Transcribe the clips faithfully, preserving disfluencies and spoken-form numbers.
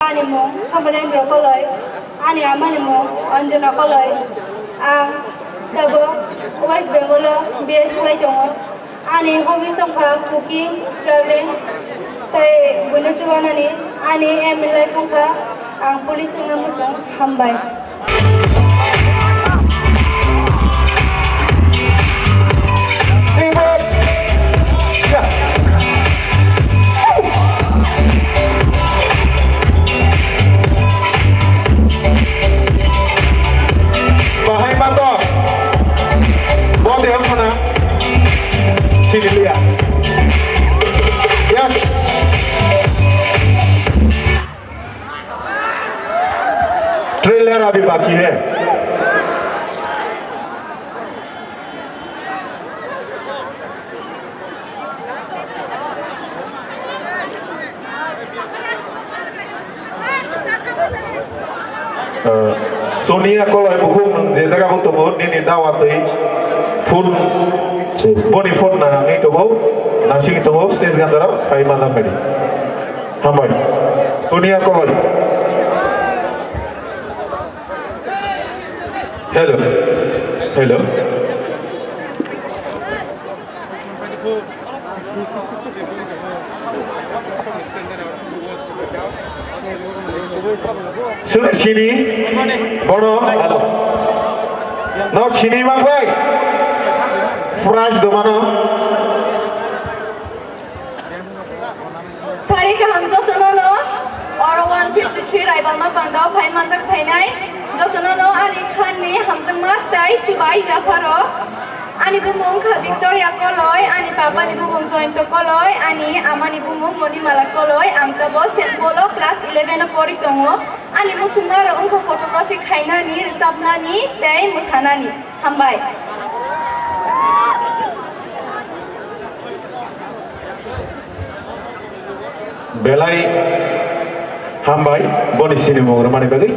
Ani mung Somalendra Koloi, ani amani mung Anjana Koloi. Ang tabuk West Bengal o B S khlai tongo. Ani hobbies wngkha cooking, traveling, tei buino chubanani. Ani aim in life wngkha ang police wngna muchung. Hambai. Bahai mato. Bo de ang sana. Sini liya. Yes. Trailer abhi baki hai. Uh, Sonia Koloi bukhuk nwng je jaga bo tongo, nini dawa twi phone, boni phone nangwi tongo, nasing tongo, stage gandharok, phai manna phai di. Hambai. Sonia Koloi. Hello. Hello. Sunu sini. Bono. No sini maklai. Prize domano. Sari kaham jotono no, oro one fifty three Raibalma Pandao phai manjak phainai, jotono no ani khanni hamjakma tei chubai yapharo. Ani bumung kha Victoria Koloi, ani babani bumung Joyonto Koloi, ani amani bumung Monimala Koloi, ang tabo Saint Paul o class eleven o pori tongo. Ani muchungmarok wngkha photography khainani, rwchapnani tei mwsanani. Hambai. Belai hambai, boni sinimung rwmani bagwi.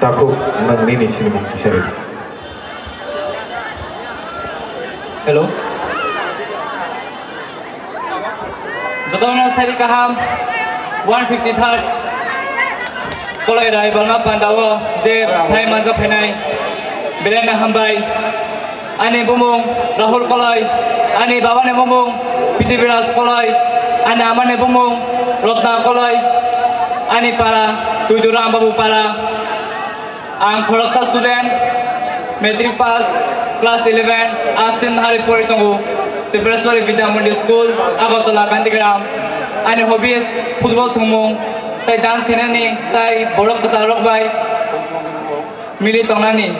Takhuk nwng nini sinimung kisa rw di. Hello. Jotono sari kaham one fifty third Koloi Raibalma Pandao je phai manjak phainai belai no hambai. Ani bumung Rahul Koloi, ani babani bumung Prithibiraj Koloi, ani amani bumung Ratna Koloi, ani para Tuiduram Babu para. Ang khoroksa student, matric pass, class eleven, Astin Hari pori tongo, Tripureshwari Vidya Mandir School, Agartala, Gandhigram. Ani hobbies, football thwngmung, tei dance khainani, tei borok kwtal rok bai mili tongnani.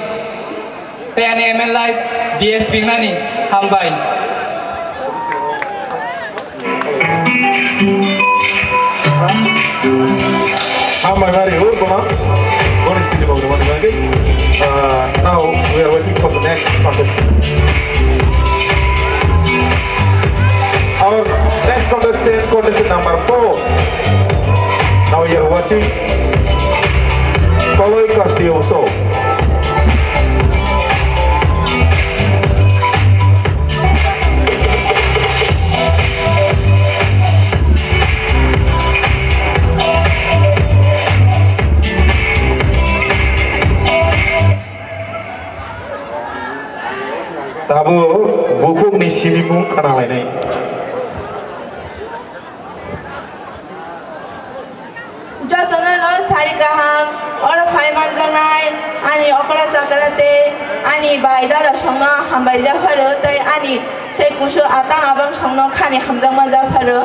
Tei ani aim in life D S P wngnani. Hambai. Hambai mari, oh, bono. Bono sini mau, bono lagi. Uh, now we are waiting for the next contestant. Our next contestant, contestant number four. Now you are watching Koloi Kasti Oso. Tabuk bukhukni sinimung khna lainai. Jotono no sari kaham, oro phai manjaknai ani okra chakra tei ani bai dada songno hambai japharo tei ani sei kusu atang abang songno khani hamjakma japharo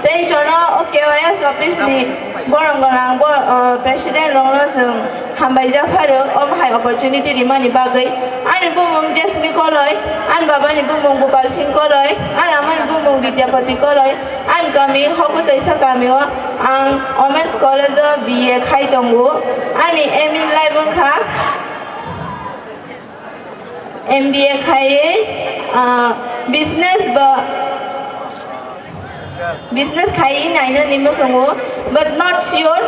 tei jono o K Y S office ni Borok gwnang bo, o, president rokno chwng hambai jak phai rw, omo hai opportunity rimani bagwi. Ani bumung Jasmine Koloi, ani babani bumung Gopal Singh Koloi, ani amani bumung Vidyapati Koloi, ani kami Hokutoisa kamio ang Women's College o B A khai tongo. Ani aim in life wngkha M B A khaiwi, ah, business ba, business khaiwi nainani muchungo, but not sure.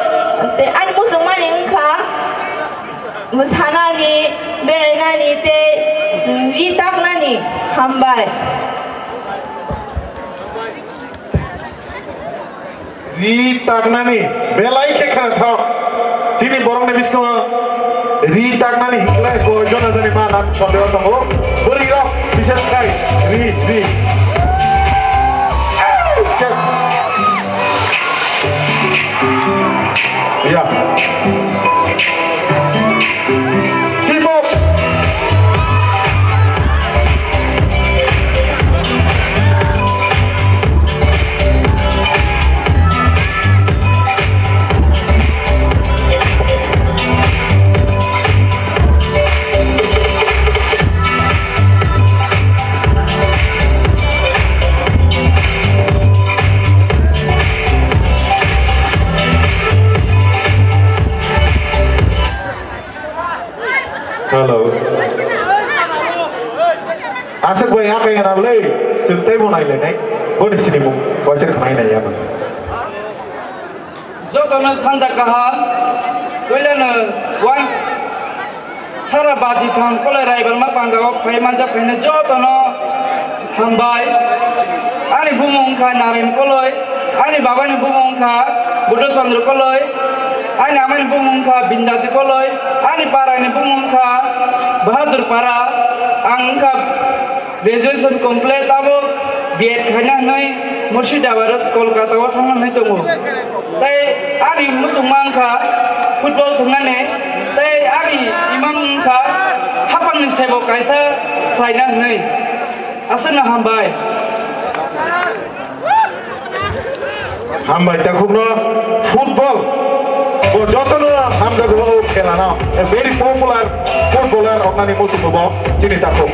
Tei ani muchungmani wngkha mwsanani, berainani tei ri taknani. Hambai. Ri taknani belai khe khwnathok. Chini borokni biskango ri taknani hinle koi jona joni ma nang sondeho tongo. Bwrwi rok bises khai ri, ri. Ya. Keep up. Hello. Aswk bai akai gana bwlai, chwng teibo nai lai nai, boni sinimung kaisa khnai nai ya. Jotono sanja kaham, puilano wang sara baji thang kolai raibalma pangao phai manjak khaina jotono hambai. Ani bumung wngkha Naren Koloi, ani babani bumung wngkha Buddho Chandra Koloi, ani amani bumung wngkha Bindati Koloi, ani parani bumung wngkha Bahadur Para, ang wngkha graduation complete, abo B Ed khaina hwnwi Murshidabad, Kolkata o thangna hwnwi tongo. Tei ani muchungma wngkha football thwngnani, tei ani imang wngkha hapangni sebo kaisa khlaina hwnwi. Aswkno hambai. Hambai takhukno football bo jotono hamjago o khelano. A very popular footballer wngnani muchungo bo chini takhuk.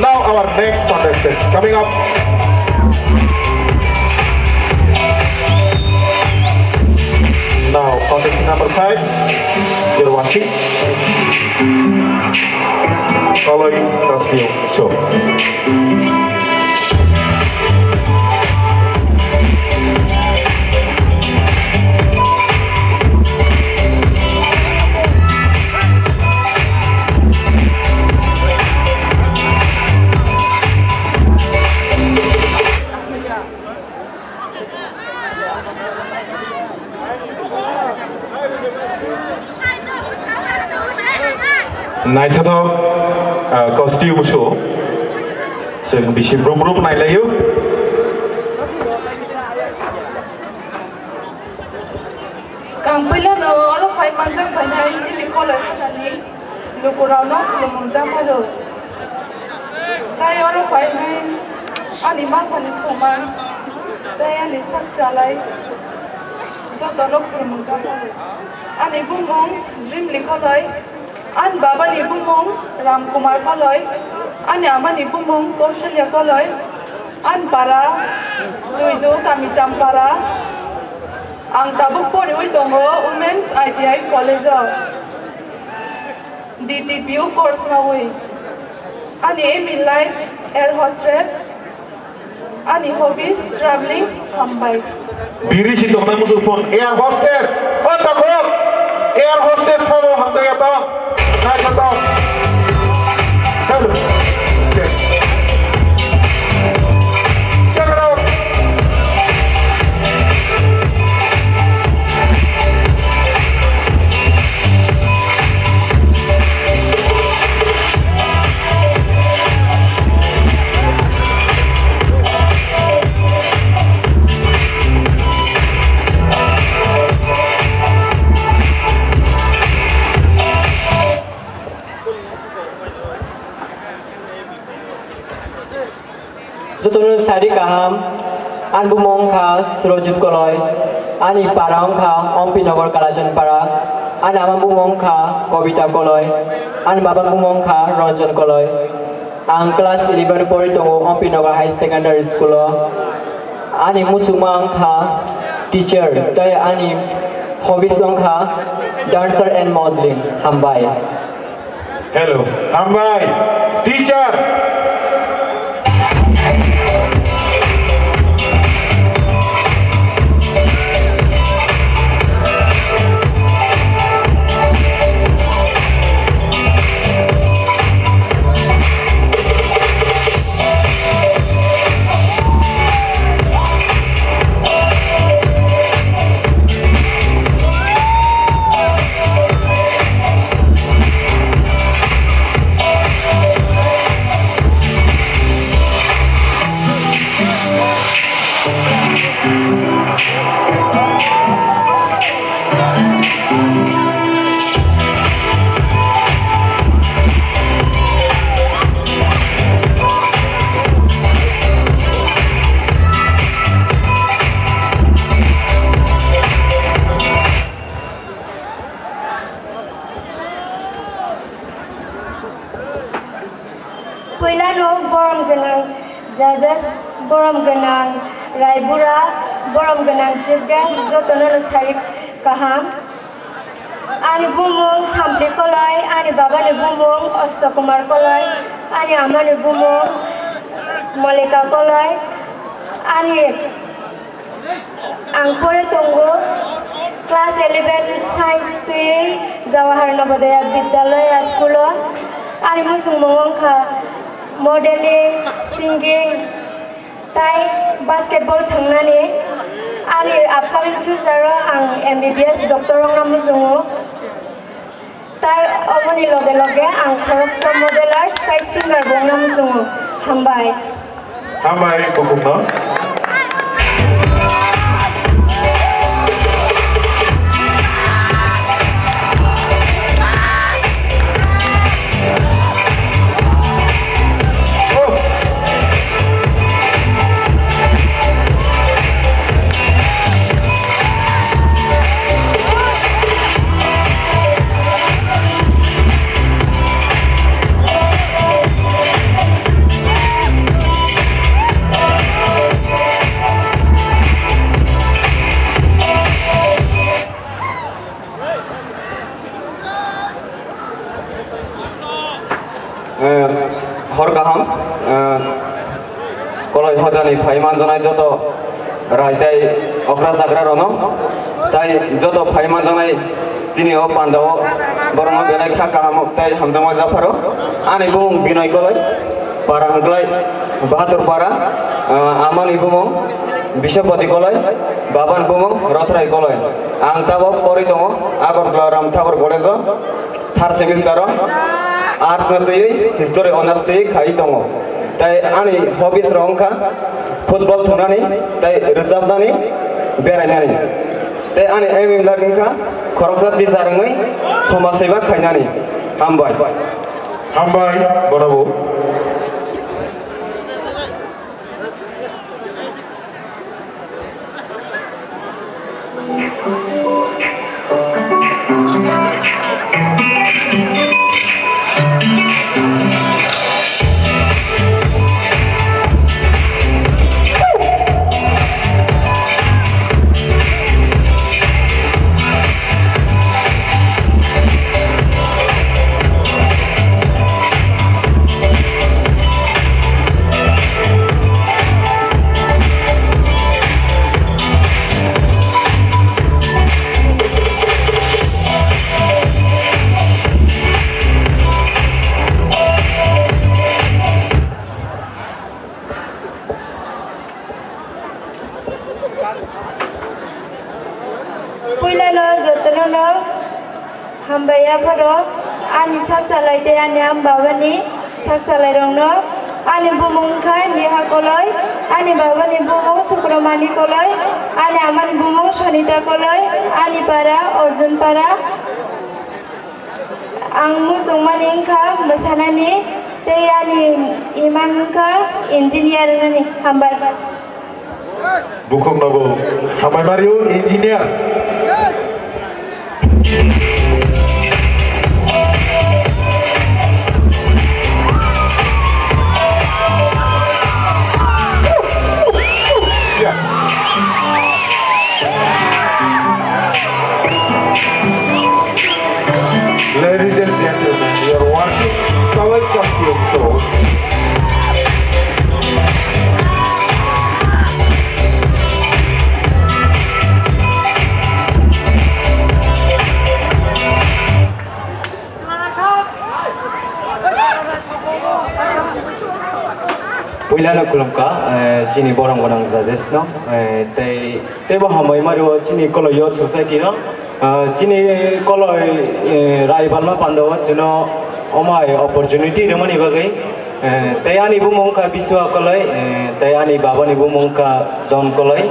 Now our next contestant coming up. Now contestant number five, you're watching. Koloi Kastiu Show. Naithothok, ah, costume show. Chwng bisi brum brum nailaio. Swkang puilano oro phai manjak phainai chini kolai khanani lukurokno khulumung japharo. Tai oro phai hwn ani maphani thumang, tai ani sak chalai jotono khulumung japharo. Ani bumung Dream Likholoi, ani babani bumung Ram Kumar Koloi, ani amani bumung Kausalya Koloi, ani para Tuidu, kami Champara. Ang tabuk poriwi tongo Women's I T I College o, D T P U course mawi. Ani aim in life air hostess. Ani hobbies traveling, hambai. Biri si tongna musu phone air hostess. O takhuk, air hostess sabo hamjakya tong. Naithothok. Hello. Check. Check it out. Jotono sari kaham. Ani bumung wngkha Surojit Koloi, ani para wngkha Ompi Nagar Kalachan Para, ani ama bumung wngkha Kobita Koloi, ani baba bumung wngkha Ranjan Koloi. Ang class eleven pori tongo Ompi Nagar High Secondary School o. Ani muchungma wngkha teacher, tei ani hobbies wngkha dancer and modeling. Hambai. Hello. Hambai. Teacher. Puilano borom gwnang judges, borom gwnang raibura, borom gwnang chief guest, jotono no sari kaham. Ani bumung Sampli Koloi, ani babani bumung Osto Kumar Koloi, ani amani bumung Malika Koloi, ani Ang pore tongo class eleven science twi Jawahar Navodaya Vidyalaya school o. Ani muchungmung wngkha modeling, singing, tai basketball thwngnani. Ani upcoming future o ang M B B S doctor wngna muchungo. Tai oboni loge loge ang khoroksa modeler tai singer bo wngna muchungo. Hambai. Hambai, kuphukno. Eh, hor kaham, eh, Koloi hodani phai manjanai joto rai tei okra chakrarokno, tai joto phai manjaknai chini o pandao borokno belai kha kaham tei hamjakma japharo. Ani bumung Binoy Koloi, para hwnkhlai Bahadur Para, ah, amani bumung Biswapati Koloi, babani bumung Rothrai Koloi. Ang tabok pori tongo Agartala Ram Thakur College o. Third semester o arts no twiwi history honours twiwi khai tongo. Tai ani hobbies rok wngkha football thwngnani tai rwchapnani berainani. Tai ani aim in life wngkha khoroksa teacher wngwi somaj seba khainani. Hambai. Hambai, bonobo. Puilano jotono no hambai yapharo, ani sak salai tei ani ama babani sak salai rokno. Ani bumung wngkha Neha Koloi, ani babani bumung Sukromani Koloi, ani amani bumung Sonita Koloi, ani para Arjun Para. Ang muchungmani wngkha mwsanani tei ani imang wngkha engineer wngnani. Hambai. Bukhuk nogo hambai mario engineer. Ladies and gentlemen, we are working. Sabai Champion Show. Puilano khulumkha, eh, chini borong gwnang judges no, eh, tei, teibo hambai mario chini Kolo Youth Society no, eh, chini Kolo, eh, Rai Balma Panda o chwngno omai opportunity rwmani bagwi, eh, tei ani bumung wngkha Biswa Koloi, eh, tei ani babani bumung wngkha Don Koloi.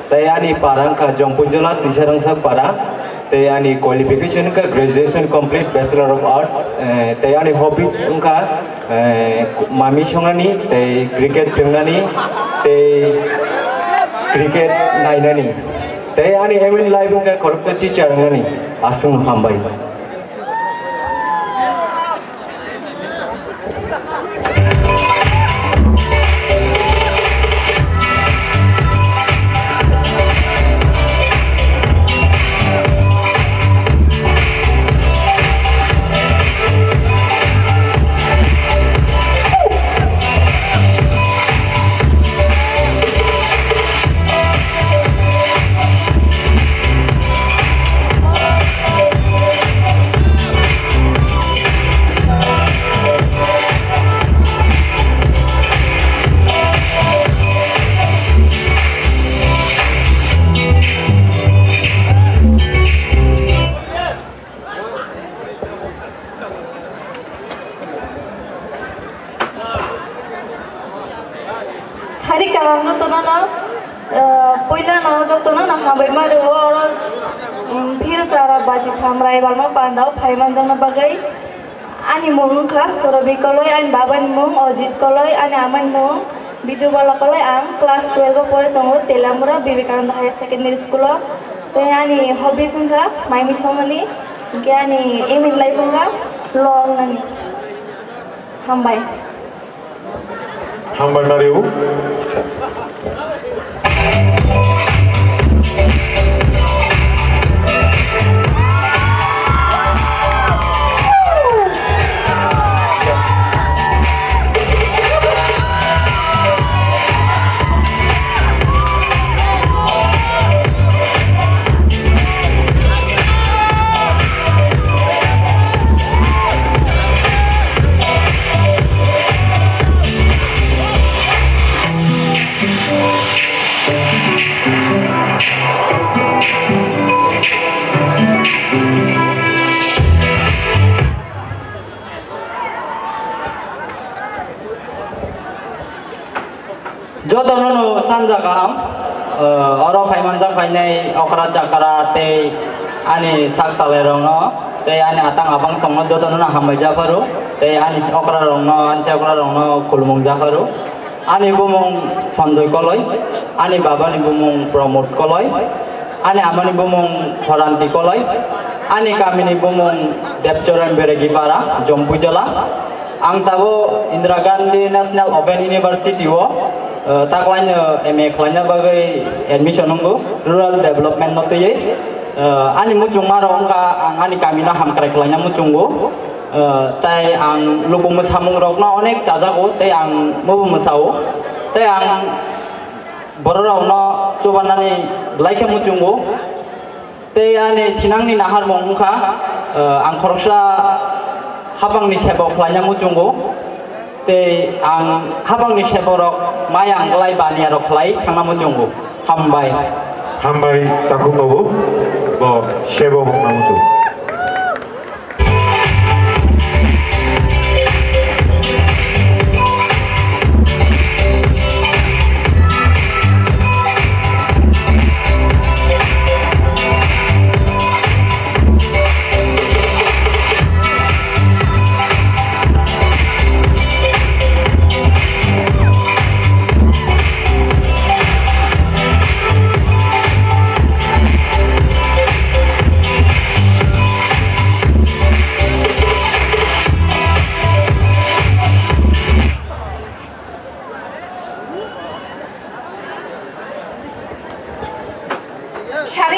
Tei ani para wngkha Jompuijola Tisarangsa para. Tei ani qualification wngkha graduation complete, Bachelor of Arts. Eh, tei ani hobbies wngkha, eh, mami songnani, tei cricket thwngnani, tei cricket nainani. Tei ani aim in life wngkha khoroksa teacher wngnani. Aswk hambai. Sari kaham jotono no, eh, puila no jotono no hambai ma rwo oro, mm, phir chara baji tham Rai Balma Panda o phai manjakna bagwi. Ani mung wngkha Sorobi Koloi, ani babani mung Ojit Koloi, ani amani mung Bidubala Koloi. Ang class twelve o pore tongo Telamura Vivekananda Higher Secondary School o. Tei ani hobbies wngkha maimi somani, hinkhe ani aim in life wngkha law wngnani. Hambai. Hambai Mario. Jotono no sanja kaham, eh, oro phaimanjak phainai okra chakra tei ani sak salai rokno tei ani atang abang songno jotono no hambai japharo tei ani okra rokno, ani okra rokno khulumung japharo. Ani bumung Sanjoy Koloi, ani babani bumung Pramod Koloi, ani amani bumung Horanti Koloi, ani kamini bumung Debchoran Beregipara, Jompuijala. Ang tabo Indira Gandhi National Open University o, eh, taklaino M A khlaina bagwi admission wngo, rural development no twiwi. Eh, ani muchungmarok wngkha, ang ani kamino hamkrai khlaina muchungo. Eh, tai ang luku mwsamungrokno onek chajago, tei ang mubo mwsao, tei ang bororokno chubannani belai khe muchungo. Tei ani thinangni naharmung wngkha, eh, ang khoroksa hapangni sebo khlaina muchungo, tei ang hapangni seborok maya wngklai baniyarok khlai thangna muchungo. Hambai. Hambai takhuk nobo bo sebo wngna muchungo.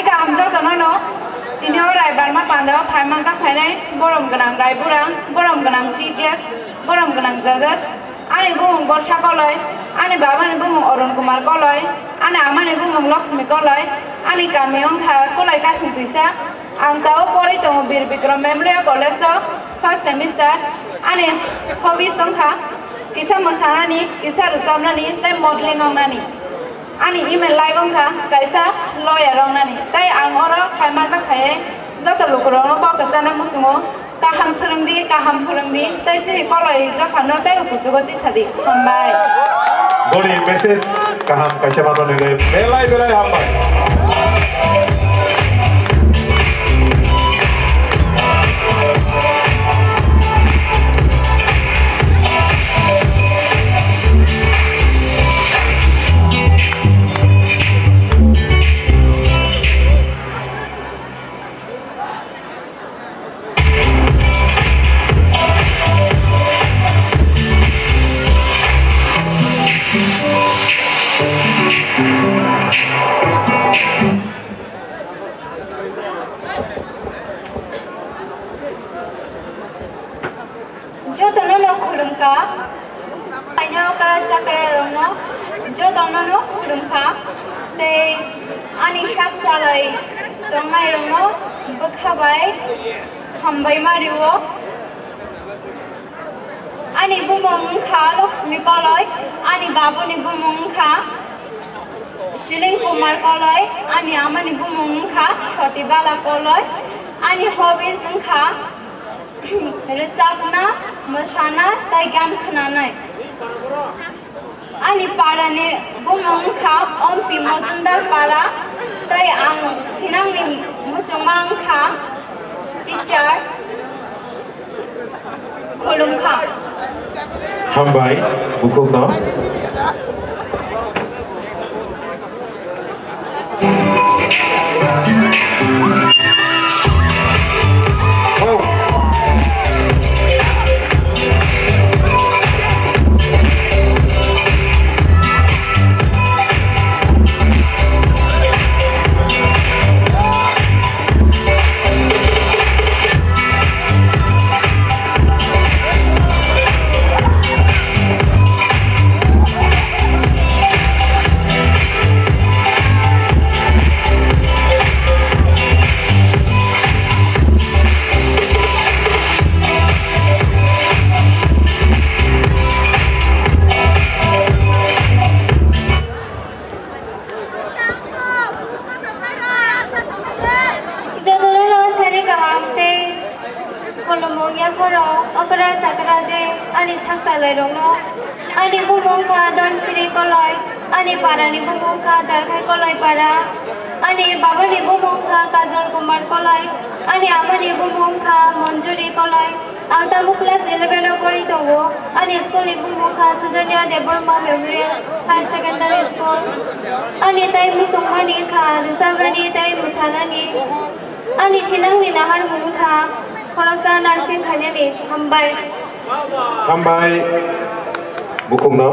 Kaham jotono no, tini o Rai Barma panda o phai manjak phainai borom gwnang Rai Burang, borom gwnang chief guest, borom gwnang judges, ani bumung Borsa Koloi, ani baba ni bumung Arun Kumar Koloi, ani ama ni bumung Lakshmi Koloi, ani kami wngkha Koloi Kasing Twisa. Ang tao porwi tongo Bir Bikram Memorial College o first semester. Ani hobbies wngkha kisa mwsanani, kisa rwchapnani tei modeling wngnani. Ani aim in life wngkha kaisa lawyer wngnani. Tei ang oro phai manjak phaiwi joto lukurokno kok kwchana muchungo, kaham swrwngdi, kaham phwrwngdi, tei chini Koloi dophano teibo kuchugo tisadi. Hambai. Boni message kaham kaisa mano nini belai belai hambai. Jotono no khulumkha. Aino kara chakra rokno jotono no khulumkha. Tei ani sak chalai tongnai rokno bwkha bai hambai ma rio. Ani bumung wngkha Lakshmi Koloi, ani babuni bumung wngkha Shiling Kumar Koloi, ani amani bumung wngkha Sotibala Koloi, ani hobbies wngkha rwchapna, mwsana tei gan khnanai. Ani parani bumung wngkha Ompi Mojumdar para, tei ang thinangni muchungma wngkha teacher. Khulumkha. Hambai, bukhukno. Jotono no sari kaham tei khulumung yapharo okra chakra de ani sak chalai rokno. Ani bumung kha Donsri Koloi, ani parani bumung kha Darkhai Koloi para, ani babani bumung kha Kajol Kumar Koloi, ani amani bumung kha Monjuri Koloi. Ang tabuk class eleven o pori tongo. Ani school ni bumung kha Sujonya Debbarma Memorial Higher Secondary School. Ani tai muchungmani kha rwchaprani tei mwsanani. Ani thinangni naharmung kha khoroksa nursing khainani. Hambai. Hambai. Bukhukno.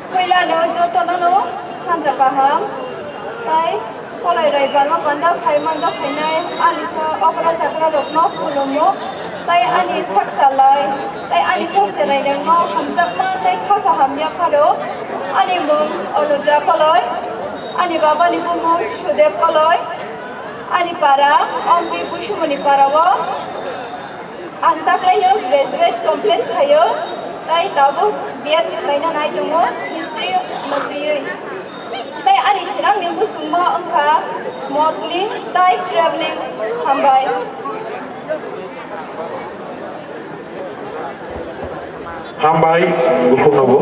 Puilano jotono no sanja kaham, tai Koloi Rai Barma panda phai manjak phainai ani sa okra chakra rokno khulumo, tai ani sak salai, tai ani sa serai rokno hamjakma tai kha kaham yapharo. Ani mung Onuja Koloi, ani babani bumung Sudev Koloi, ani para Ompi Buisumoni para o. Ang taklaio graduate complete khaio, tai tabuk B Ed khlaina nai tongo history mwtwiwi. Tai ani thinangni muchungma wngkha modeling tai traveling. Hambai. Hambai, bukhuk nobo.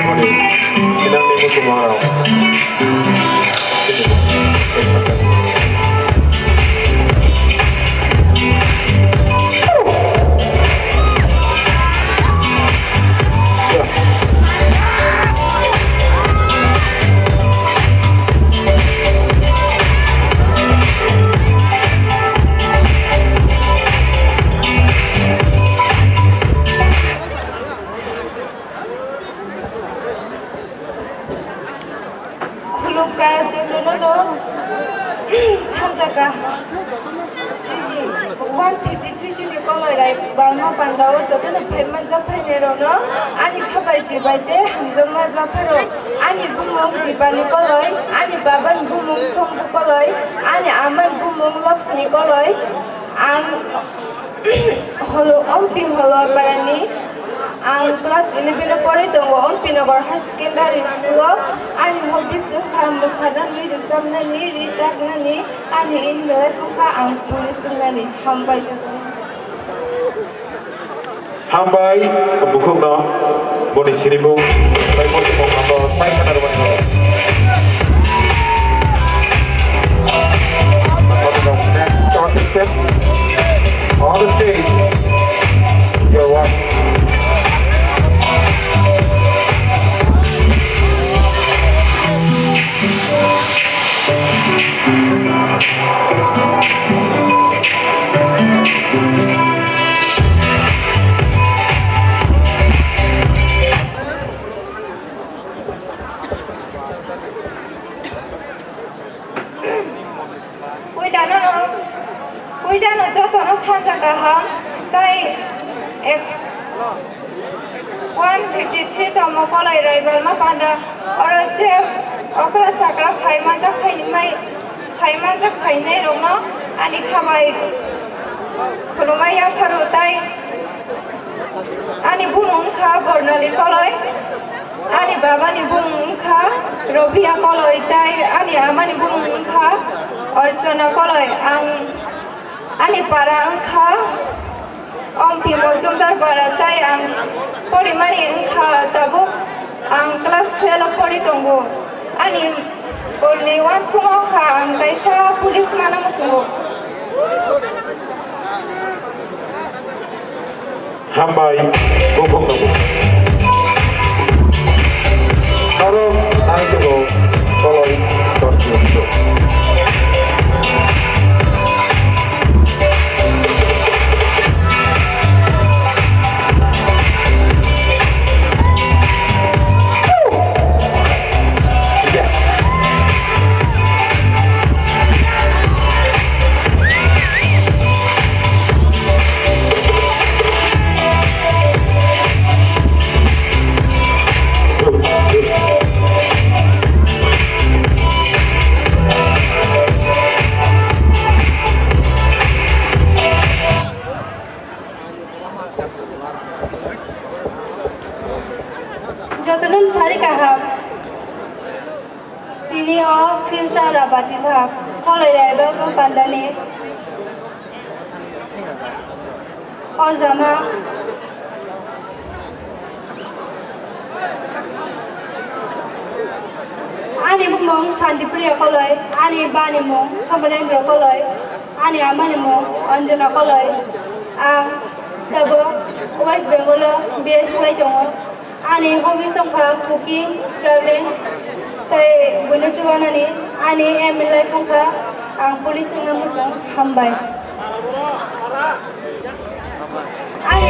Moni, kinang ni muchung rao. Khulumkha jotono no samjaka chini one fifty three chini koloi rai bangma pandao jotono phaima japhainai rokno ani khabai chibai tei hamjakma japharo ani bumung Dipali koloi ani babani bumung Songbu koloi ani amani bumung Lakshmi koloi ang Holo, Ompi Holorparani, ang class eleven o porwi tongo, Ompi Nagar High Secondary School o. Ani hobbies wngkha mwsanani, rwchapnani, rijaknani, ani aim ni life wngkha ang police wngnani. Hambai jotono. Hambai, bukhukno, boni sirimung, tei boni mung abo, tei khana rwmani rw. Next contestant on the stage, your one. Puilano, puilano jotono sanja kaham, tai ek, one fifty three tomo kolai raibalma panda, oro je okra chakra phaima jakhaimai, phaima jakhainai rokno ani khabai khulumai yapharu tai. Ani bumung wngkha Bornali Koloi, ani babani bumung wngkha Robia Koloi, tai ani amani bumung wngkha Archana Koloi. Ang, ani para wngkha Ompi Mojumdar para, tai ang porimani wngkha tabuk ang class twelve o pori tongo. Ani golni uansukma wngkha ang kaisa police mano muchungo. Hambai, bukhuk nogo. Norok nai tongo, koloi dos kilometer. Jotono sari kaham. Tini o Philsa Rabati kha, koloi raiba pandani. O jama. Ani bumung Shantipriya Koloi, ani bani mung Somanendra Koloi, ani amani mung Anjana Koloi. Ang tabuk West Bengal o B S khlai tongo. Ani hobbies wngkha cooking, traveling, tei buino chubanani. Ani aim in life wngkha ang police wngna muchung. Hambai. Ani